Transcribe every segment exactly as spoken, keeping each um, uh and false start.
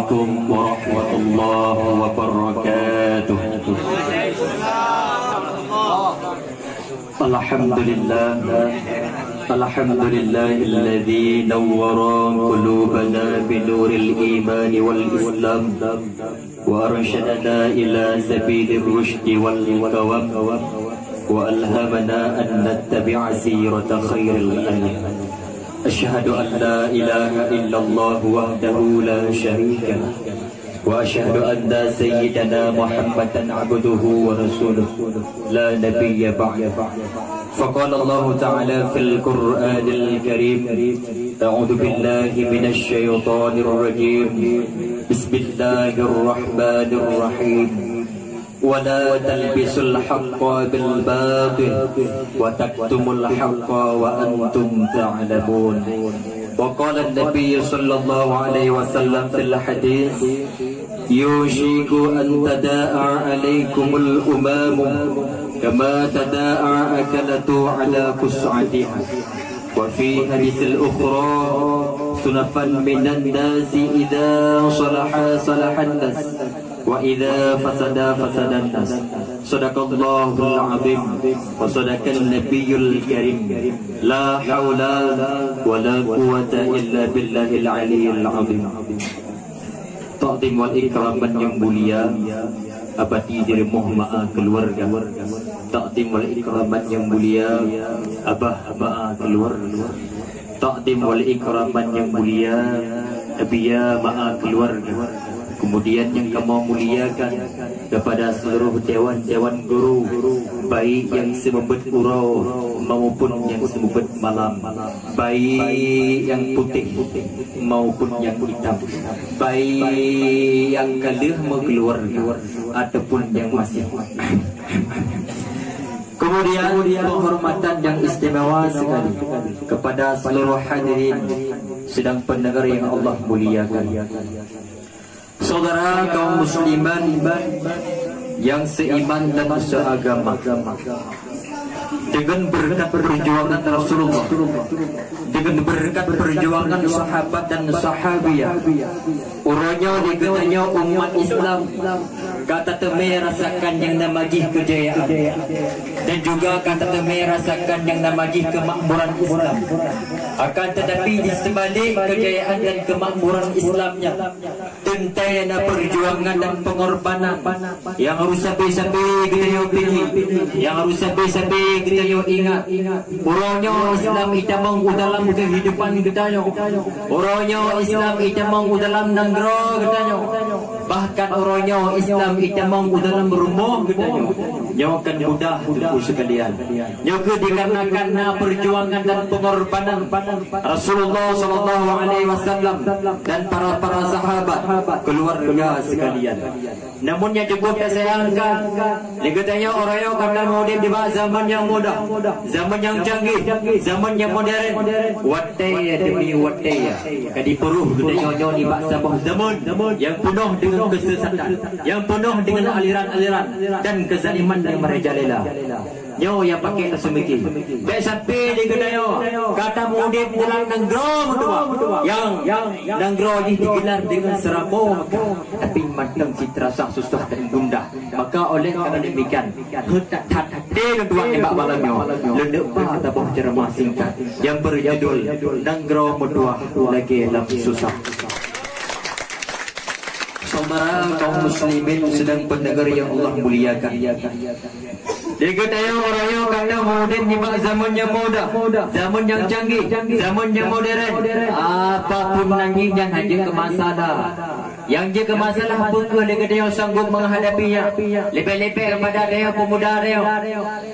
Assalamualaikum warahmatullahi wabarakatuh. Alhamdulillah. Alhamdulillahilladzi nawwara qulubana binuril imani wal islam wa arsyadana ila sabilir rusydi wal qawam wa alhamana an nattabi'a sirata khairil anam. Asyhadu an la ilaha illallah wahdahu la syarika lah. Wa asyhadu anna sayyidana Muhammadan abduhu wa rasuluh, la nabiyya ba'dah. Faqala Allahu ta'ala fil Qur'anil Karim, a'udzu billahi minasy syaithanir rajim. Bismillahirrahmanirrahim. Wa la talbisul haqqa bil batil wa taktumul haqqa wa antum ta'lamun. Wa qala an-Nabi sallallahu alaihi wasallam fil hadis, "Yushiku an tada'a alaikumul umamu kama tada'a akalatu ala qus'atiha." Wa fi hadisil ukhra, "Sunafan minan nasi idza salaha salahan nas." Wa idza fasada fasadan nas. Sadaqallahul azim wa sadaqan nabiyyul karim. La haula wa la quwwata illa billahil aliyyil azim. Takdim wal ikraman yang mulia, abadi di rumoh ma'a keluarga. Takdim wal ikraman yang mulia, abah ma'a keluarga. Takdim wal ikraman yang mulia, biya ma'a keluarga. Kemudian nyang kamoe muliakan kepada seluruh dewan-dewan guru, baik nyang seumeubeuet uroe maupun nyang seumeubeuet malam, baik nyang putéh maupun nyang itam, baik nyang ka lheueh meukeuluwarga ataupun nyang masih. Kemudian, penghormatan yang istimewa sekali kepada seluruh hadirin sidang pendengar yang Allah muliakan. Saudara kaum muslimin yang seiman dan seagama, dengan berkat perjuangan Rasulullah, dengan berkat perjuangan sahabat dan sahabiah, uroe nyoe di geutanyoe umat Islam ka tateumé rasakan nyang nama jih keujayaan, dan juga ka tateumé rasakan nyang nama jih keumakmuran Islam. Akan tetapi, di seubalik keujayaan dan keumakmuran Islam nyan, teuntée na peujuangan dan peungorbanan nyang harôh sabe-sabe geutanyoe pike, nyang harôh sabe-sabe geutanyoe ingat. Uroe nyoe Islam itamong u dalam keuhidupan geutanyoe. Uroe nyoe Islam itamong u dalam nanggroe geutanyoe. Bahkan uroe nyoe Islam itamong u dalam rumoh geutanyoe. Nyoe kon mudah, Teungku sekalian. Nyoe kheueh dikarenakan na peujuangan dan peungorbanan Rasulullah sallallahu alaihi wasallam dan para, para sahabat, keluarga sekalian. Namun nyang cukup tasayangkan, lé geutanyoe uroe nyoe ka taudép nibak zaman nyang mudah, zaman nyang canggih, zaman nyang modern. Watée demi watée ka jipeuruh geutanyoe nyoe nibak saboh zaman nyang peunoh deungon keusesatan, nyang peunoh deungon aliran-aliran dan keuzaliman nyang merajalela. Nyoe nyang paké taseumiké. Bék sampai di geutanyoe ka taudép dalam nanggroe meutuwah, nyang nanggroe jih digelar deungon seuramoe, tapi mantong cit rasa susah dan gundah. Maka oleh karena demikian, heutat that até lôn tuan nibak malam nyoe, lôn neuba saboh ceramah singkat nyang beujudul Nanggroe Meutuwah Lagée Lam Susah. Saudara kaum muslimin sidang pendengar yang Allah muliakan. Di geutanyoe uroe nyoe ka taudép nibak zaman nyang mudah, zaman nyang canggih, zaman nyang modern. Apapun nan jih nyan hana jeuet keu masalah. Nyang jeuet keu masalah peu kheueh lé geutanyoe sanggup menghadapinya. Leubeh-leubeh kepada tanyoe pemuda tanyoe.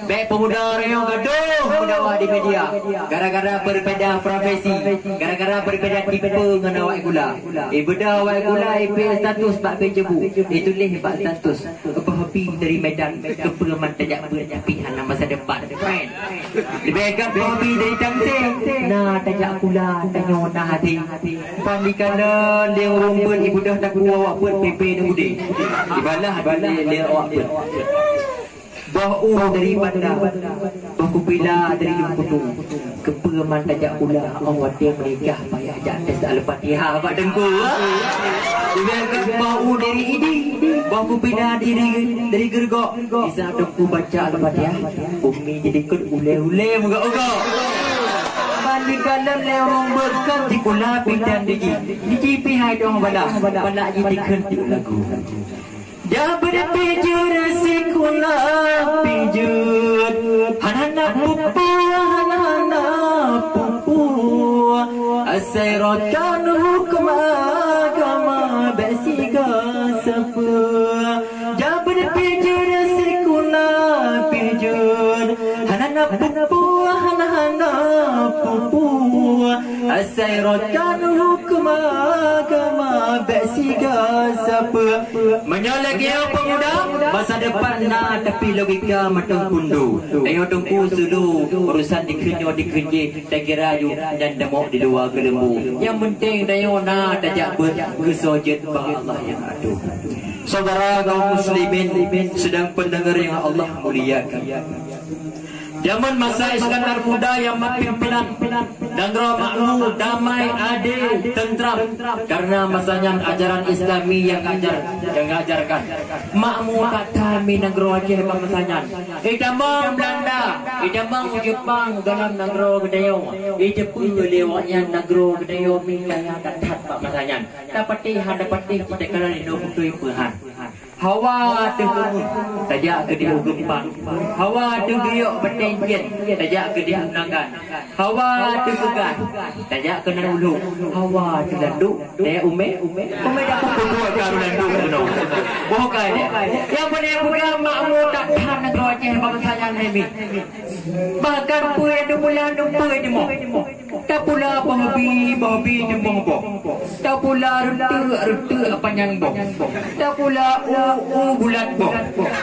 Bék pemuda tanyoe gadoh meudawa di media. Gara-gara berbeda profesi, gara-gara berbeda tipe ngon awak gula. Ibeudôh awak gula, ipeuék status bak page Facebook. Ituléh bak status, "Boh Pi dari Medan, keupeue man tajak beuet tapi hana masa depan." Keren. Leubeh gét Boh Pi dari Tamseng, na tajak kula tanyoe na hase. Pan dikanan lé ureuëng beuet ibeudôh takue awak beuet pépé neugudé. Ibalah lé, lé awak beuet. Boh u dari banda, boh kupila dari Gunung Kutu. Keupeue man tajak pula, oh watèe meunikah payah jak tes Al-Fatihah bak teungku. Boh u dari Idi, boh kupila dari, dari Geurgok. Isa teungku baca Al-Fatihah, umi jadi ikut ulèe-ulèe meuga-uga. Ban dikalon lé ureueng beukan sikula pidan diji. Diji pih hai dong bala, bala ji dikheun lagu. Dah beuteupeue jeuet sikula pih jeuet, hana na peue-peue, hana na peue-peue. Asai rot kan hukôm agama bèk siga sapeue. Dah beuteupeue jeuet sikula pih jeuet, hana na peue-peue, hana na peue-peue. Asai rot kan hukôm agama bèk siga sapeue. Meunyoe lagèe nyoe peumuda, masa depan na, tapi logika mantong pundu. Tanyoe teungku sulu, urusan dikheun nyoe dikheun jih, takira ju dan damok di luwa geuleumbu. Nyang penting tanyoe na tajak beuet keusoe jeuet bak Allah nyang adoe. Saudara kaum muslimin sidang pendengar nyang Allah muliakan. Jameun masa Iskandar Muda nyang mat pimpinan, nanggroe makmu, damai, adé, teuntram. Karena masa nyan ajaran Islami nyang ajar, nyang ajarkan. Makmu that-that mi nanggroe Aceh bak masa nyan. Itamong Beulanda, itamong Jeupang dalam nanggroe geutanyoe. Iteupeu lé awaknyan nanggroe geutanyoe mi kaya that-that bak masa nyan. Tapatéh hana patéh, cit takalon inoe beutôi peuhan. Hawa teuh keumeuh, tajak keudéh u Geumpang. Hawa teuh geuyok batèe jén, tajak keudéh u Nagan. Hawa teuh peugah, tajak keunan u Lhok. Hawa teuh landok, tajak u mé. U mé dak peubuet ka u landok keunoe. Boh ka deh. Nyang beuna peugah makmu that-that nanggroe Aceh bangsa nyan hai mi. Bahkan peue nyang teupeula numpue timoh. Tapula boh bi, boh bi timoh boh. Tapula reunteuk, reunteuk panyang boh. Tapula u, u bulat boh.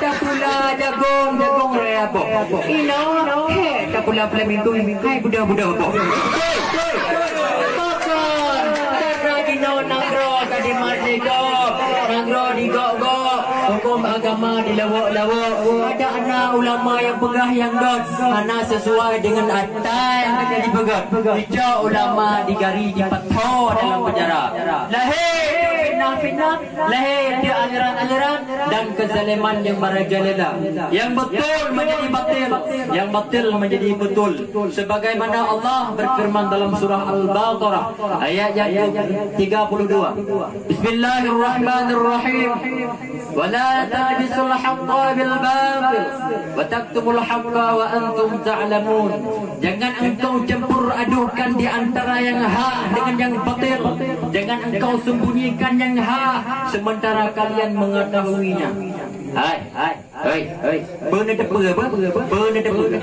Tapula jagong, jagong raya boh. Inoe, he, tapula peulaminggu, hai buda-buda boh. Pakon, karena jinoe nanggroe ka dimerdeka, nanggroe digok-gok, hukôm agama dilawok-lawok. Ada na ulama nyang peugah nyang göt, hana sesuai dengan ata nyang ka jipeugah. Icok ulama digari, dipatho dalam penjara. Lahé fitnah-fitnah, lahé aliran-aliran dan kezaliman yang merajalela. Yang betul menjadi batil, yang batil menjadi betul. Sebagaimana Allah berfirman dalam surah Al-Baqarah ayat yang tiga puluh dua. Bismillahirrahmanirrahim. Wa la talbisul haqqa bil batil wa taktumul haqqa wa antum ta'lamun. Jangan engkau campur adukan di antara yang hak dengan yang batil. Jangan engkau sembunyikan yang hak sementara kalian mengetahuinya. Hai, hai, hai, hai. Beuna teupeue apa? Beuna teupeue.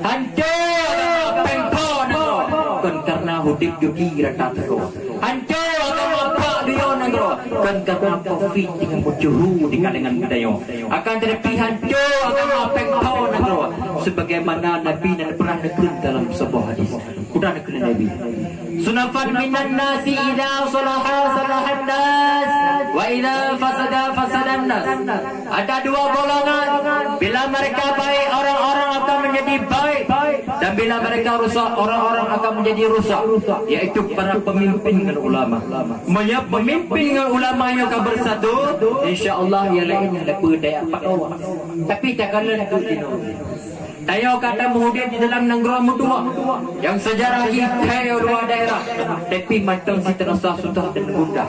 Hanco agama péng pho nanggroe, kon karena udép juki rata teuko. Hanco agama pak duyo nanggroe, kon karena covid dengan meucuhu di kalangan geutanyoe. Akan tetapi hanco agama péng pho nanggroe, sebagaimana Nabi nan pernah neukheun dalam sebuah hadis. Kuda neukheun Nabi. Sunafan minan nasi idza salaha salahan nas, wa idza fasada fasadan nas. Ada dua golongan, bila mereka baik, orang-orang akan menjadi baik, dan bila mereka rusak, orang-orang akan menjadi rusak, yaitu para pemimpin ngon ulama. Meunyoe pemimpin ngon ulama nyoe ka bersatu, insya Allah nyang laén leupah daya pat awak. Tapi takalon keu jinoe. Tanyoe ka tameuudép di dalam nanggroe meutuwah nyang seujarah jih kaya luwa daerah, tapi mantong sit teurasa susah dan gundah.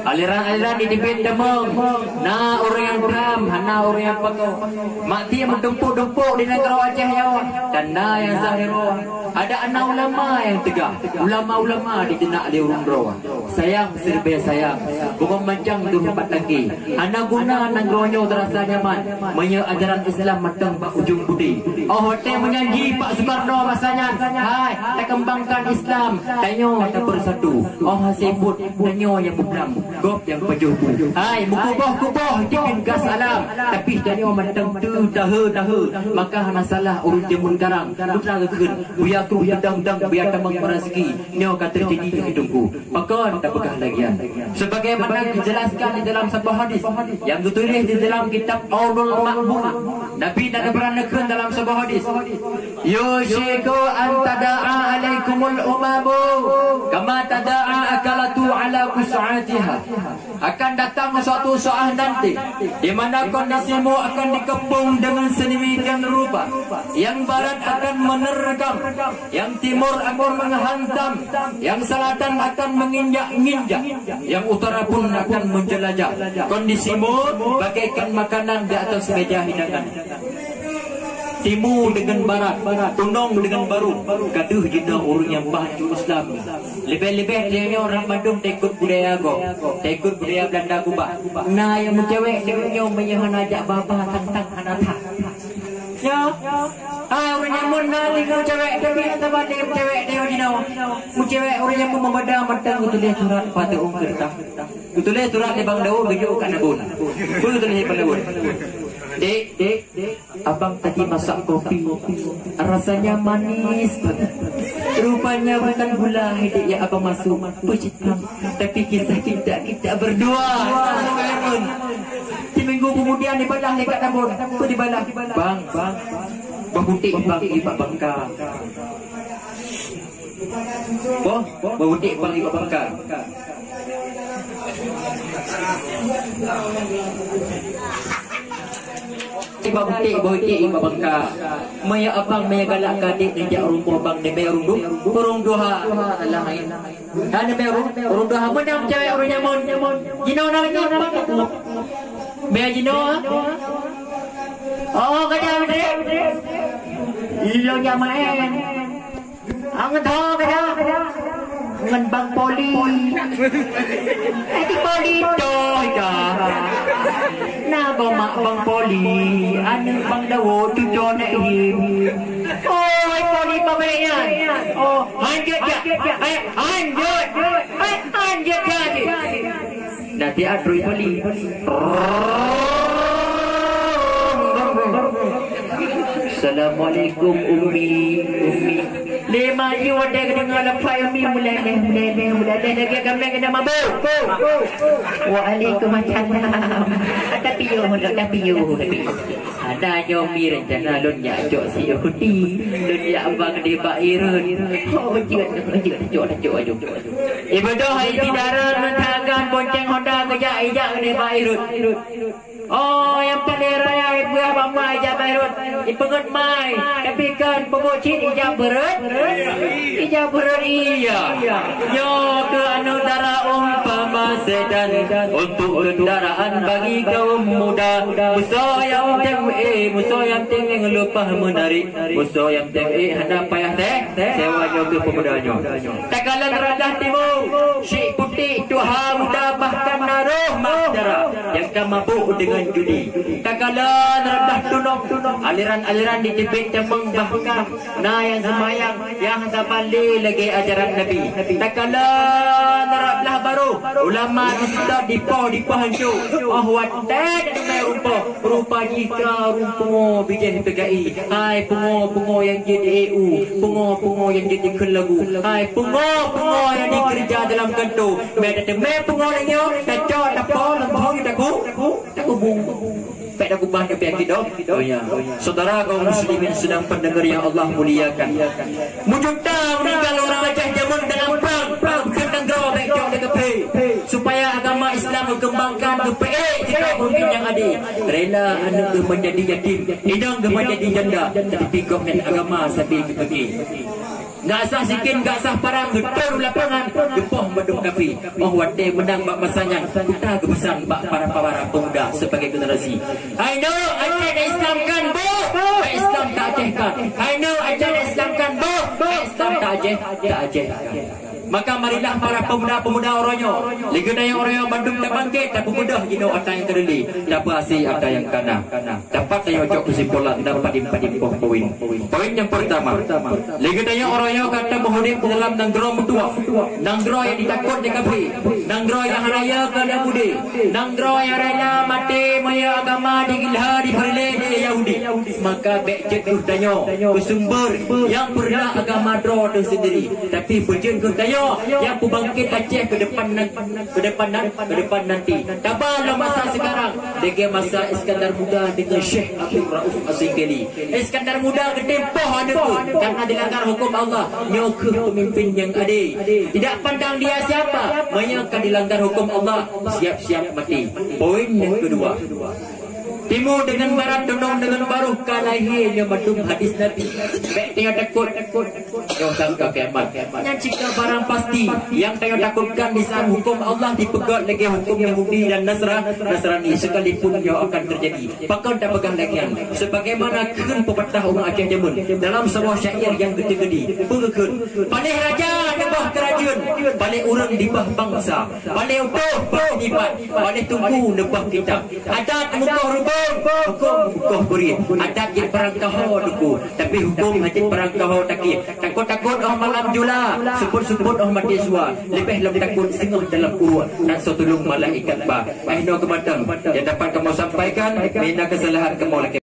Aliran-aliran di tibet tamong, na ureuëng nyang tham, hana ureuëng nyang peuko. Mak tiek meutumpôk-tumpôk di nanggroe Aceh nyoe, dan na nyang zahir. Ada aneuk ulama nyang teugah, ulama-ulama diteunak lé ureuëng droe. Sayang, siribée sayang, bungong mancang dum pat lagi. Hana guna nanggroe nyoe teurasa nyaman, meunyoe ajaran Islam mantong bak ujong budi. Oh watèe meunyanyi Pak Sukarno masa nyan, hai, takeumbangkan Islam, tanyoe tapeusatu. Oh hase buet, tanyoe nyang peublang, gob nyang pajoh bu. Hai, meukuboh-kuboh dikheun gas alam, tapi tanyoe mantong teu tahe-tahe, maka hana salah ureueng jameun karang. Putra geukheun, buya kruh dang-dang, buya tamong meuraseuki, nyoe ka teujadi keu Teungku. Pakon tapeugah lagèe nyan? Sebagaimana dijelaskan di dalam saboh hadis yang geutuléh di dalam kitab Aunul Ma'bun, Nabi na geupeugah dalam saboh hadis, "Yusyiku an tada'a alaikumul umamu kama tada'a akalatu ala qus'atiha." Akan datang suatu saat nanti, di mana kondisimu akan dikepung dengan sedemikian rupa, yang barat akan menerkam, yang timur akan menghantam, yang selatan akan menginjak-injak, yang utara pun akan menjelajah. Kondisimu bagaikan makanan di atas meja hidangan. Timu dengan barat, tunong dengan barô, ka deuh jinoe ureueng nyang bah hanco Islam. Leubeh-leubeh tanyoe ureueng mandum taikot budaya gob, taikot budaya Beulanda keubah. Na nyang meucewek tanyoe meunyoe hana jak babah tang-tang hana that. Nyoe, hai ureueng jameun na tinggai cewek, tapi hana tabandéng cewek tanyoe jinoe. Meucewek ureueng jameun meubada mantong geutuléh surat bak teu'ueng keureutah. Geutuléh surat lé Bang Daud geujok u Kak Nabon. Peue geutuléh lé Bang Daud? Dek, dek, dek, abang tadi masak kopi. Rasanya manis banget. Rupanya bukan gula hai dek yang abang masuk. Peue cit bang? Tapi kisah cinta kita berdua. Seminggu kemudian dibalah lé Kak Nabon. Peue dibalah? Bang, bang. Bah putéh bang, i bak bangka. Boh, boh putéh bang i bak bangka. I bak putéh, boh putéh i bak bangka. Meunyoe abang, meunyoe galak keu adék neujak rumoh bang, neumè ureueng du-, ureueng duha. Alah, hai. Hana mè ureueng, ureueng duha. Meunang cewek ureueng jameun. Jinoe na lagèe bang. Mè jinoe. Oh, ka jak, Idris. Ilôn jak maén. Ang tho ka jak. Ngon Bang Poli. Eh, di Poli toh dah. Na gob mak Bang Poli, aneuk Bang Daud, cucoe Nek Him. Oh, hai Poli pabrik nyan. Oh, hanjeuet jak. Eh, hanjeuet. Eh, hanjeuet jak. Nanti adrui Poli. Assalamualaikum, Ummi. Ummi. Lé maju watèe geudeungö lafai Ummi, mulai lé, mulai lé, mulai lé, lagèe kaméng keuneuk mabök. Waalaikumsalam. Tapi yo, tapi yo, tapi yo. Hana nyoe Mi, rencana lôn jak cok si Uti. Lôn jak bang di Bak Irun. Oh, jeuet, jeuet, cok, cok, cok. Ibadah hai bidaran meusakan bonceng Honda geujak ijak di Bak Irun. Oh, nyang paleng raya ipeugah bak ma ijak Bak Irun. Ipeungeut mai, tapi kan peubuet cit ijak beureuet. Ijak beureuet iya. Nyoe keuh aneuk dara umpama setan. Untuk kendaraan bagi kaum muda. Musoh nyang tem, eh, musoh nyang tem nyang leupah meunarik. Musoh nyang tem, eh, hana payah teh. Sewa nyoe keu peumuda nyoe. Takalon rot blah timu, syiek putéh tuha muda bahkan na roh mak dara nyang ka mabök deungon judi. Takalon rot blah tunong, aliran-aliran di teubiet tamong bahkan Na nyang seumayang nyang saban lé lagèe ajaran Nabi. Takalon rot blah barô, ulama diseutôt dipoh-dipoh hanco. Oh watèe teumè rupa, rupa jih ka ureueng pungo bijéh peugai. Hai pungo-pungo nyang jeuet di E U, pungo-pungo nyang jeuet dikheun lagu. Hai pungo-pungo nyang dikeureuja dalam kanto. Mè tateumè pungo lagèe nyoe, tacok tapoh lôn thôn taku, takubu. Pèt dak ubah nyoe peunyakét doh. Oh ya. Saudara kaum muslimin sidang pendengar yang Allah muliakan. Meunyoe ta meuninggai ureueng Aceh jameun dalam prang, prang bukon nanggroe bèk jok lé keuphé. Supaya agama Islam geukeumbangkan, geupeuék sikap peumimpin nyang adé. Rela aneuk geuh meunjadi yatim, inong geuh meunjadi janda, tapi gobnyan agama sabe geupeuék. Gak sah sikin, gak sah parang, geutrôn u lapangan, geupoh mandum kaphé. Oh watèe meunang bak masa nyan, kuta geupeusan bak para-para pemuda sebagai generasi. Hai nyoe, Aceh ta-Islamkan, boh! Ta-Islam ta-Acehkan. Hai nyoe, Aceh ta-Islamkan, boh! Ta-Islam ta-Aceh, ta-Acehkan. Maka marilah para pemuda-pemuda uroe nyoe, lagèe tanyoe uroe nyoe bandum tabangkét, tapeubeudôh jinoe atra nyang keudili, tapeuhasé atra nyang kana. Dapat tanyoe cok keusimpulan dan padum-padum boh poin. Poin nyang peurtama, lagèe tanyoe uroe nyoe ka tameuudép di dalam nanggroe meutuwah, nanggroe nyang jitakot lé kafé, nanggroe nyang hana yö keu Yahudi, nanggroe nyang rela maté meunyoe agama digilah dipeureulèe lé Yahudi. Maka bèk jeuet kheueh tanyoe keu sumber nyang peureulah agama droe teuh sendiri, tapi beujeuet kheueh tanyoe nyang peubangkét Aceh keu depan nan, keu depan nan, keu depan nanti. Taba lom masa sekarang, lagèe masa Iskandar Muda deungon Syekh Abdul Rauf Asingkeli. Iskandar Muda geutem poh aneuk geuh karena dilanggar huköm Allah. Nyoe kheueh peumimpin nyang adé. Tidak pandang dia siapa, meunyoe ka dilanggar huköm Allah, siap-siap maté. Poin nyang keudua. Timu deungon barat, tunong deungon barôh ka lahé, nyoe mandum hadis Nabi. Bèk tanyoe takot, nyoe sangka kiamat. Nyan cit ka barang pasti. Nyang tanyoe takotkan di saat huköm Allah dipeugöt lagèe huköm Yahudi dan Nasra-, Nasrani, sekalipun nyoe akan teujadi. Pakon tapeugah lagèe nyan? Sebagaimana kheun pepatah ureueng Aceh jameun dalam saboh syair nyang geuteugedi, peugah kheun, "Paléh raja neubah keurajeuen, paléh ureueng dibah bansa, paléh utôh paléh dipat, paléh teungku neubah kitab." Adat mukoh rubông, huköm mukoh beurit. Adat jeuet parang kaho teungku, tapi huköm hana jeuet parang kaho takét. Takot-takot óh malam jula, seupôt-seupôt óh maté sua. Leubeh lom takot singoh dalam uruek, dan soe tulông malaikat ba. Bah inoe keumatang nyang dapat kamoe sampaikan, meunyo na keusalahan kamoe lakèe.